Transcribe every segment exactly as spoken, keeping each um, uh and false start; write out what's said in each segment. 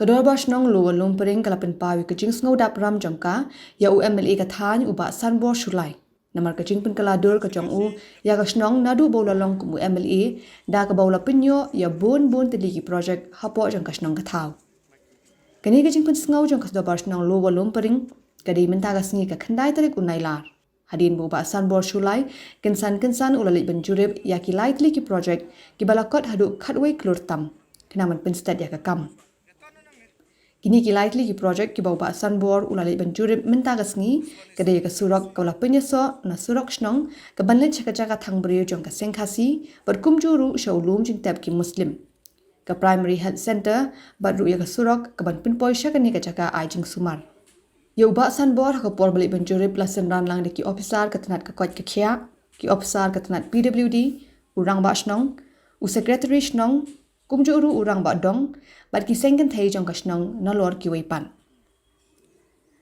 Ka Dorbar Shnong Lower Lumpring ka la pynpaw ïa ka jingsngewdap ram jong ka ïa u M L A ka thaiñ u Bah Sanbor Shullai, namar ka jingpynkylla dur ka jong u ïa ka shnong naduh ba u la long kum u M L A, da kaba u la pynïoh ïa bun bun tylli ki projek hapoh jong ka shnong ka thaw. Kane ka jingpynsngew jong ka Dorbar Shnong Lower Lumpring ka dei mynta ka sngi ka khyndai tarik u Nailar. Hadien ba u Bah Sanbor Shullai kynsan kynsan u la leit ban jurip ïa ki lai tylli ki projek kiba la kot haduh khatwei klur tam, khnang ban pynsted ïa ka kam. Kine ki lai tylli ki projek kiba u Bah Sanbor u la leit ban jurip mynta ka sngi ka dei ïa ka surok kaba la pynïasoh na surok shnong kaban leit sha ka jaka thangbriew jong ka Seng Khasi bad kumjuh ruh sha u lum jingtep ki Muslim, ka Primary Health Centre bad ruh ïa ka surok kaban pynpoi sha kane ka jaka ai jingsumar. Ïa u Bah Sanbor ha ka por ba leit ban jurip la synran lang da ki ophisar ka tnat ka koit ka khiah, ki ophisar ka tnat P W D, u rangbah shnong, u secretary shnong, kumjuh ruh u rangbah dong bad ki seng kynthei jong ka shnong nalor kiwei pat.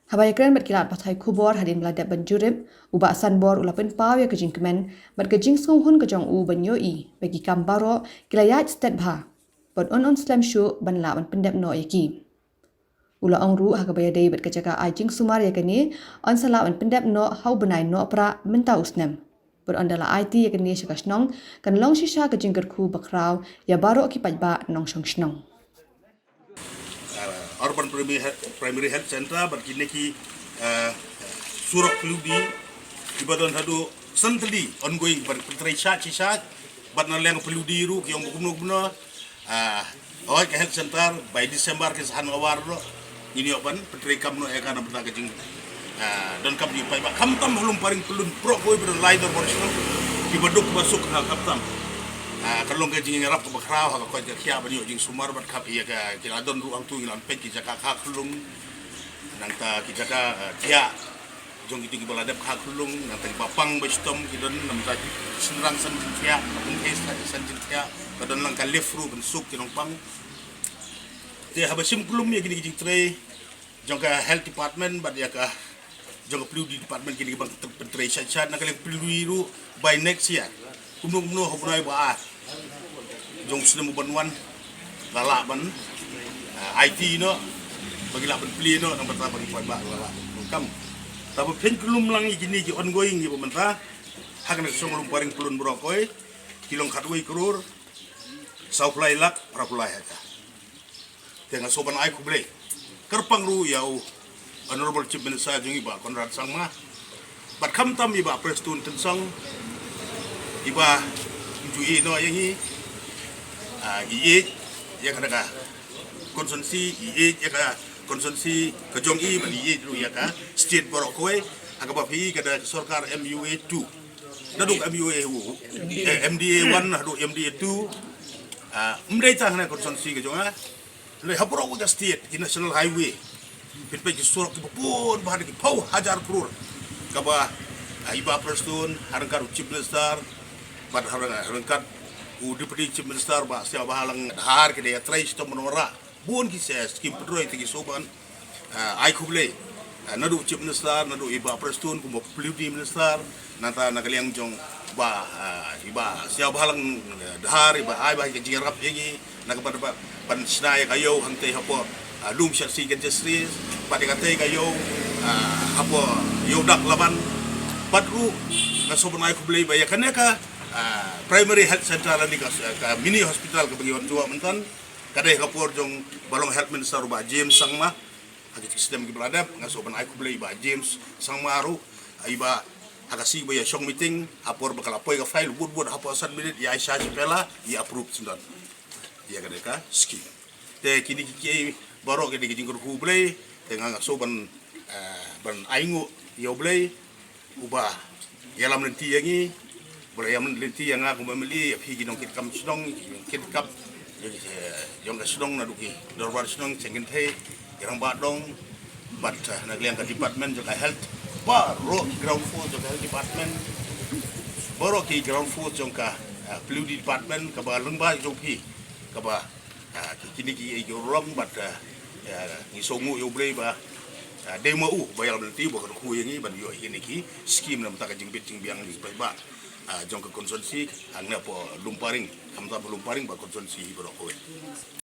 Haba ïakren bad ki lad pathai khubor hadien ba la dep ban jurip, u Bah Sanbor u la pynpaw ïa ka jingkmen bad ka jingsngewhun ka jong u ban ïohi ba ki kam baroh ki la ïaid stet bha bad un un slem shuh ban lah ban pyndep noh ïa ki. U la ong ruh ha kaba ïadei bad ka jaka ai jingsumar ïa kane, un sa lah ban pyndep noh ha u bnai Nohprah mynta u snem. Bad ynda la aiti ïa kane sha ka shnong kan long shisha ka jingkyrkhu bakhraw ïa baroh ki paidbah nongshong shnong. uh, Urban Primary Health, Primary Health Centre bad kine ki uh, surok P W D kiba don haduh san tylli ongoing bad pyntrei sha shisha bad na liang P W D ruh ki ong kumno kumno. Uh, oi ka health centre by December ki sa handover ruh ngin ïoh ban pyntrei kam noh ïa ka na bynta ka jing uh, donkam jingpaidbah khamtam ha Lumparing Pyllun baroh kawei ba don lai Dorbar Shnong kiba duk ba suk ha khamtam. Ah, ka long ka jingïarap kaba khraw ha ka koit ka khiah ban ïoh jingsumar bad khap ïa ka ki la don ruh hangtu ngi la peit ki jaka kha khlung nangta ki jaka ah, khiah jong kito kiba la dep kha khlung nangta kiba pang ba shitom ki don namta ki shynrang san jingkhiah, pynthei san jingkhiah, ka don lang ka lift ruh ban suk ki nongpang. Te haba shim klum ïa kine ki jingtrei jong ka health department bad ïa ka jong ka P W D department kine ki ban pyntrei shat shat na ka liang P W D ruh by next year. Kumno kumno ha u bnai ba ar jong u snem u ban wan la lah ban ah, aiti noh ba ki lah ban plie noh nang bynta ba ki paidbah la lah ban kam. Tangba phin khlum lang ïa kine ki ongoing ïa ba mynta ha kane ka shnong Lumparing Pyllun baroh kawei ki long khatwei klur saw phew lai lak phra phew lai hajar. Te nga sngewbha ban ai khublei kyrpang ruh ïa u Honorable Chief Minister jong ngi Bah Conrad Sangma bad khamtam i Bah Prestone Tynsong, i ba ju ïeh noh ïa ngi, ah, i ïeit ïa ka constituency, i ïeit ïa ka constituency ka jong i bad i ïeit ruh ïa ka state baroh kawei. Ha kaba phi ka da ka sorkar M U A two, naduh M U A, eh, M D A one haduh M D A two. Ah, ym dei tang ha constituency ka jong nga, hynrei ha baroh ka state ki national highway phin peit ki surok kiba bun bha da ki phew hajar klur kaba, ah, i Bah Prestone ha ryngkat u Chief Minister bad ha ryngkat u Deputy Chief Minister Bah Sniawbhalang Dhar ki da ïatrei shitom ban wanrah bun ki skim pynroi. Te ngi sngewbha ban ah, ai khublei, ah, naduh Chief Minister, naduh i Bah Prestone kum u P W D Minister, nangta na ka liang jong Bah, ah, i Bah Sniawbhalang Dhar, i ba ai ba ka jingïarap ïa ngi na ka ban, ban, ban shna ïa ka ïew hangtei hapoh, ah, Lumshyiap Ganges Range, bad ïa katei ka ïew, ah, hapoh Ïew Dak Laban. Bad ruh nga sngewbha ban ai khublei ba ïa kane ka, ah, Primary Health Centre lane ka, ka mini hospital kaba ngi wan jngoh mynta ka dei ha ka por jong ba long Health Minister u Bah James Sangma. Ha ki snem kiba la dep nga sngewbha ban ai khublei i Bah James Sangma ruh, i ba ha ka sngi ba ïa shong meeting ha por ba ka la poi ka file bud bud hapoh san minit ïa ai sha shi pela ïa approve sngewdon ïa ka dei ka skim. Te kine kiei baroh ki dei ki jingkyrkhu U Blei. Te nga nga sngewbha ban, eh, ban ainguh ïa U Blei uba ïalam lynti ïa ngi, uba la ïalam lynti ïa nga kum u M L A, ïa phi ki nongkitkam shnong, ki nongkitkam, eh, jong ka shnong naduh ki dorbar shnong, seng kynthei, ki rangbah dong, bad, eh, na ka liang ka department jong ka health, baroh ki ground force jong ka health department, baroh ki ground force jong ka, eh, P W D department, kaba lyngba jong phi, kaba Ah, ki, kine ki, ki rong bad, ah, ah, ngi sngewnguh ïa U Blei ba, ah, dei ma u ba ïalam lynti ba kyrkhu ïa ngi ban ïoh ïa kine ki skim na bynta ka jingbit jingbiang jong ki paidbah, ah, jong ka constituency hangne hapoh Lumparing, khamtam Lumparing bad constituency baroh kawei.